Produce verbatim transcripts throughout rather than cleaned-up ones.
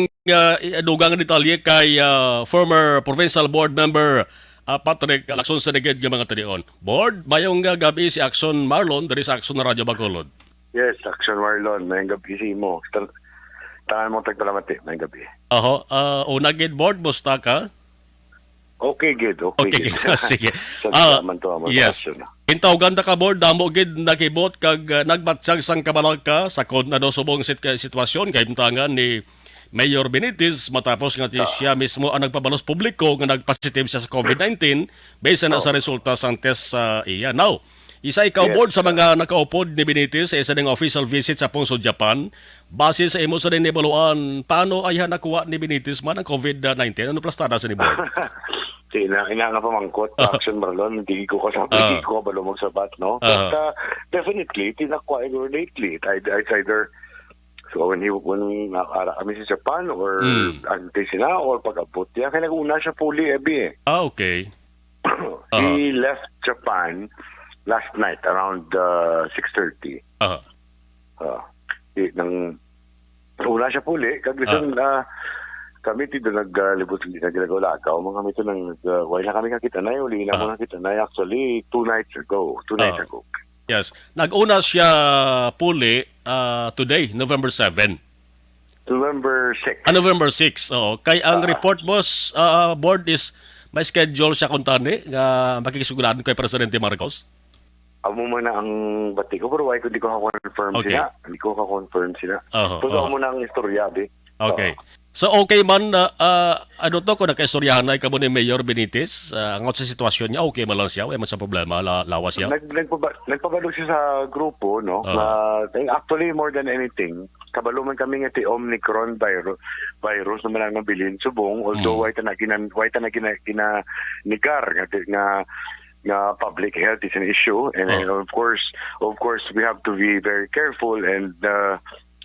uh, dugang nga detalye kay uh, former provincial board member uh, Patrick Lacson sa ligid nga mga tinion. Board, mayong uh, gabi si Action Marlon diri sa Action Radyo Bacolod. Yes, Action Marlon, mayong gabi sa imo. Tan- Tangan mo tagpalamati, mayong gabi. Aho, uh, una gid board, musta ka? Okay gid, okay, okay gid. Sige. Ah, man to ang yes. Intawgan na ka board, damo gid nakibot kag uh, nagbatyag sang kabalaka sa kon ano subong sit sitwasyon kay imtangan ni Mayor Benitez matapos nga ah. siya mismo ang nagpabalos publiko nga nagpositive siya sa COVID nineteen based na oh. sa resulta sang test sa iya. Now, isa ikaw yes. board sa mga nakaupod ni Benitez sa isa ng official visit sa Pungso, Japan. Base sa imo sa ninibaluan, paano ay nakuha ni Benitez man ang COVID nineteen? Ano plastada sa ni board? Ina, ina nga pamangkot, Action Marlon, hindi ko kasabi, hindi ko kabalo magsabat, no? But uh, definitely, tinakwa ko lately. It, it's either, so when he, when nakara kami sa Japan or mm. ante sila or pag-abot niya, kaya nag-una siya puli, ebi eh. Ah, okay. he uh-huh. left Japan last night around uh, six thirty. Uh-huh. Uh, di, nang Una siya puli, kag bisan ah. uh, kami ti do naglibot naglagaw-lagaw, mga kami to nang uh, wala kami kakitanay, uli na ah. mga kitanay actually two nights ago, two nights ah. ago. Yes. Nag-una siya puli uh, today, November seven. November six. Ah, November six. Oo. Kay ang uh, report boss, uh, board is may schedule siya kuntani nga makikisugulan kay Presidente Marcos. Amo man na ang bati ko, pero why ko di ko ka-confirm okay. sila? Hindi ko ka-confirm sila. Uh-huh. Pero uh-huh. amo na ang istorya, di. Okay. Uh-huh. So okay man na uh, ano to kung nakaistoryahan na kamo ni Mayor Benitez uh, angot sa sitwasyon niya, okay man lang siya, wala man sa problema, la, lawas siya. Nag, nagpaba, nagpabalo siya sa grupo, no? Uh-huh. Na, actually more than anything, kabalo man kami nga ti Omicron virus, virus naman ang nabilin subong, although mm. why ta na ginan, why ta na gina, gina nigar nga nga nga public health is an issue, and, oh. and of course, of course, we have to be very careful and uh,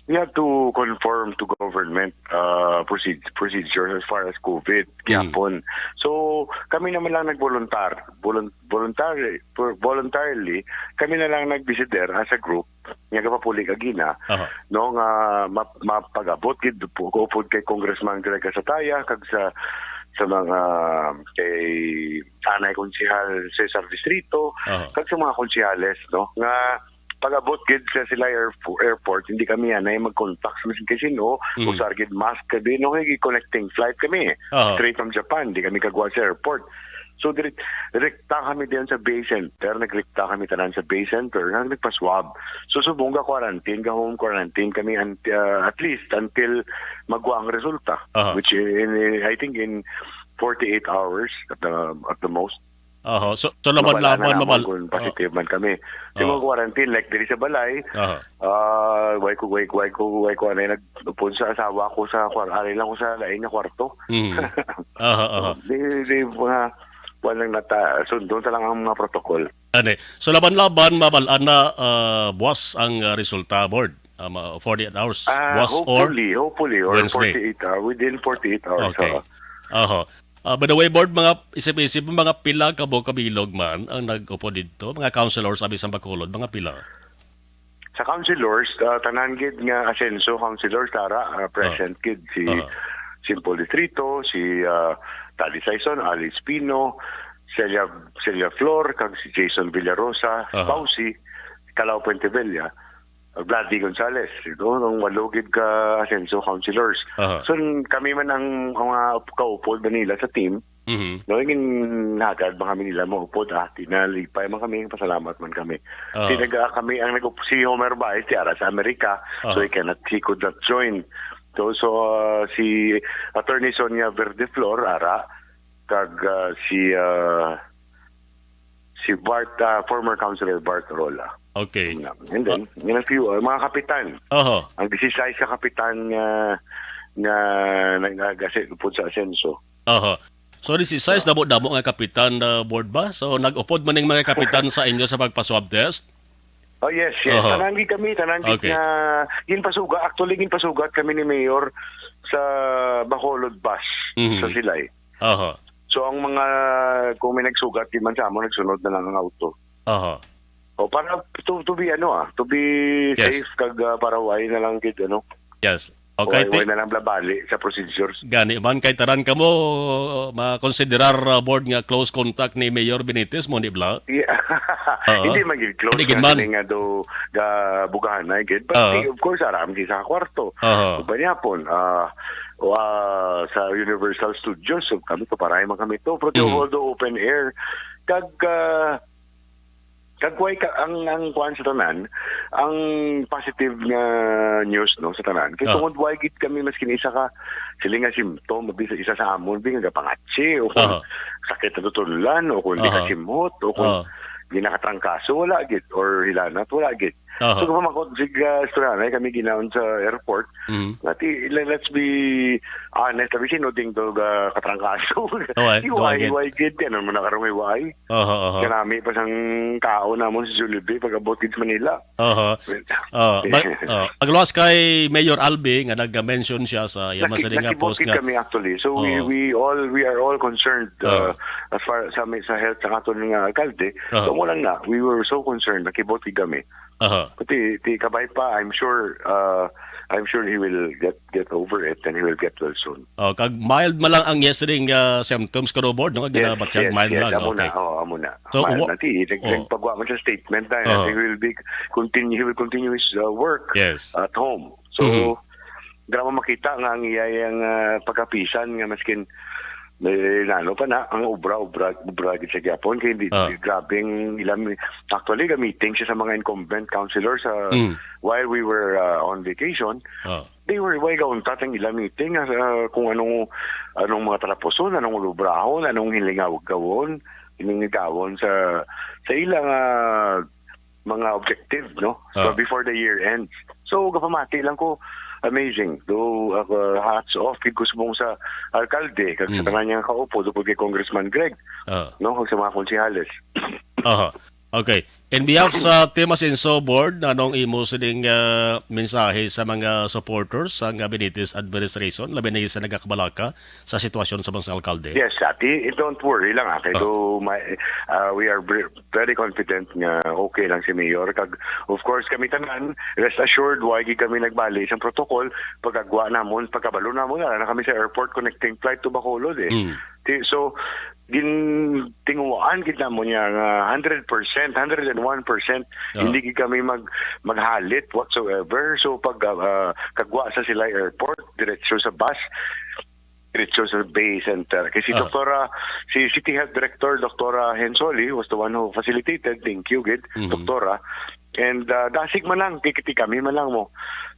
we have to conform to government uh, proced- procedures as far as COVID mm. So kami naman lang nagvoluntar, volun- voluntarily, voluntarily, kami na lang nagbisider as a group nga gapapuli kagina uh-huh. no nga map- mapagabot gid upod kay Congressman Greg Casataya kag sa sa mga kay anay konsehal Cesar Distrito uh-huh. kag sa mga konsehales no nga pag-abot gid sa sila airport, airport hindi kami anay mag-contact sa masin kay sino mm. usar gid mask kay no kay connecting flight kami uh-huh. straight from Japan di kami kagwa sa airport so direct kami diyan sa Bay Center nagrekta kami tanan sa Bay Center nag nagpa-swab so subong ga quarantine ga home quarantine kami uh, at least until magwa ang resulta uh-huh. which in, in, I think in forty-eight hours at the at the most. Oho. So, so laban-laban mabal. Kung positive man kami. Di mo quarantine like diri sa balay. Oho. Ah, way ko way way ko way ko anay nagupon sa asawa ko sa kwarto, ari lang ko sa lain nga kwarto. Mm. Oho, oho. Di di mga walang nata sundon ta lang ang mga protocol. Ani. So laban-laban mabal-an na uh, buwas ang uh, resulta board. Um, uh, forty-eight hours. Uh, buwas hopefully, or hopefully, or Wednesday. forty-eight hours, within forty-eight hours. Okay. Uh, uh-huh. Uh, by the way, board, mga isip-isip, mga pila ka buok kabilog man ang nag-upo dito, mga councilors, abi sa Bacolod, mga pila? Sa councilors, uh, tanan gid nga Asenso councilors, tara, uh, present uh-huh. gid si uh-huh. Simple Distrito, si uh, Tali Saison, Alice Pino, Celia, Celia Flor, kag si Jason Villarosa, uh-huh. Pausi, Calao Puentevilla. Vladdy Gonzales, ito, ng walugid ka Asenso councilors. Uh-huh. So, kami man ang mga kaupod ba nila sa team, mm-hmm. no, yung nagad ba kami nila maupod, ah, tinalipay man kami, pasalamat man kami. Uh-huh. Si naga kami, ang nag si Homer Baez, si Ara sa Amerika, uh-huh. so he cannot, he could not join. So, so uh, si Attorney Sonia Verdeflor, Ara, kag uh, si uh, si Bart, uh, former councilor Bart Rola. Okay. And then, uh, in a few, uh, mga kapitan. Oho. Ang disisais ka kapitan nga nga nagagasi upod sa asenso. Oho. So disisais uh, damo-damo nga kapitan na uh, board ba? So nag-upod man ning mga kapitan sa inyo sa pagpa-swab test? Oh yes, yes. Uh-huh. Tananggi kami, tananggi okay. nga ginpasuga, actually ginpasugat kami ni Mayor sa Bacolod bus mm-hmm. sa Silay. Oho. So ang mga kung may nagsugat di man sa amo nagsunod na lang ang auto. Oho. O para to, to be ano ah, to be yes. safe kag uh, para why na lang gid ano. Yes. Okay, why, why na lang blabali sa procedures? Gani man, kay tanan kamo makonsiderar, uh, board, nga close contact ni Mayor Benitez mo, di bala? Yeah. Oo. Hindi man gid close. Hindi gid man. Nga do ga bugahanay gid. But, uh, of course, aram gid sa kwarto. Uh-huh. Ug ba niya pon, ah, wa-, sa Universal Studios, so kami, paparay man kami to. Pero, mm, although open air, kag, ah, kag way ka, ang, ang kuan sa tanan, ang positive nga news, no, sa tanan. Kay, ah, tungod way gid kami maskin isa ka, sila nga symptom, bisa isa sa amon, di nga gapangatsi, o kung, aha, sakit na tutulan, o kung, aha, di kasimhot, o kung, aha, di nakatrangkaso, wala gid, or hilanat, wala gid. Aha. So, kung makot, sig, ah, istorya na, kami ginaon sa airport, mhm, nga ti, le-, let's be honest, abi, sino ding to ga katrangkaso? Oh, ay, oh, ay, why, gid, why gid? Ano mo na karong why? Aha, aha. Kanami pa sang kaon namon si Jollibee pag-abot gid sa Manila. Aha. Well, ah, mag-, ah, magluwas kay Mayor Albi nga nag-mention siya sa iya, naki-, masali nga nakibot post gid nga kami actually. So we, oh, we all, we are all concerned, oh, uh, as far sa, sa health sa aton nga alkalde. Oh. So mo lang na, we were so concerned, nakibot gid kami. Aha. Ti, ti kabay pa, I'm sure, uh, I'm sure he will get, get over it and he will get well soon. Oh, kag mild man lang ang yesterday nga symptoms ko, Robert, no? Yes, ginabatyag, yes, mild, yes, lang, amo na, okay, oh, amo na. So, mild wa-, na. Ti, nag-, oh, nagpagawa man sa statement na, uh-huh, he will be continue, he will continue his, uh, work, yes, at home. So, mm-hmm, dira mo makita nga ang iya yang, ah, pagkapisan nga maskin, eh, nano pa na, ang obra, obra, obra gid sa gyapon, kay di, ah, di, grabe ang ilang, actually, ga-meeting siya sa mga incumbent councilor sa, mm, while we were, ah, on vacation. Ah. They were, way gauntat ang ilang meeting, ah, kung anong, anong mga talapuson, anong ulubrahon, anong hilingaw gawon, hilingaw gawon sa, sa ilang, ah, mga objective, no? Ah. So, before the year ends. So, gapamati lang ko, amazing. Do, uh, hats off gid ko subong sa alkalde, kag sa, mm, tanan niya kaupo, tungod kay Congressman Greg, ah, no? Kag sa mga konsehales. Aha. Okay. In behalf sa Team Asenso Board, anong imo sining, ah, mensahe sa mga supporters sa, ah, Benitez administration, labi na sa nagakabalaka sa sitwasyon sa mga alkalde? Yes, ati, don't worry lang, ah, kay, oh, do, may, ah, we are br-, very confident nga okay lang si Mayor. Kag, of course, kami tanan, rest assured, wa gid kami nagbali sa protocol. Pagkagwa namon, pagkabalo namon, ara na kami sa airport, connecting flight to Bacolod, eh. Mm. Ti-, so, gin-, tinguhaan gid namon niya nga hundred percent, hundred and one percent, ah, hindi gid kami mag-, maghalit whatsoever. So, pag, ah, kagwa sa Silay Airport, diretso sa bus, diretso sa Bay Center. Kay si, ah, Doktora, si City Health Director, Doktora Hensoli, was the one who facilitated. Thank you, gid, mhm, Doktora. And, ah, dasig man lang, kay, kay kami man lang mo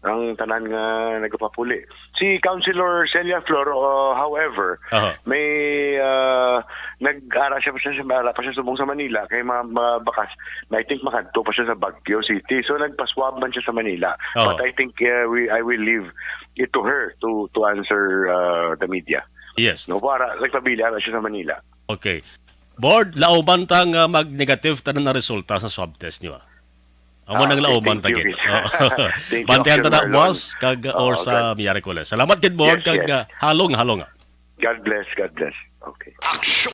ang tanan nga nagapapuli. Si Councilor Celia Flor, uh, however, aha, may, ah, nag-ara siya pa siya, ara pa siya subong sa Manila, kay ma-, ma-, bakas, I think makadto pa siya sa Baguio City. So, nagpa-swab man siya sa Manila. Oh. But I think, uh, we, I will leave it to her to, to answer, uh, the media. Yes. No, para nagpabili ara siya sa Manila. Okay. Board, lauban ta nga mag-negative tanan na resulta sa swab test niyo, ah. Amo, ah, nang lauban ta gid. Thank you. Oo. Thank you, Bantayan ta na, Marlon. Boss, kag, oo, or sa Miyerkules. Salamat gid, Board, yes, kag, yes, ah, halong, halong, ah. God bless, God bless. Okay. Action!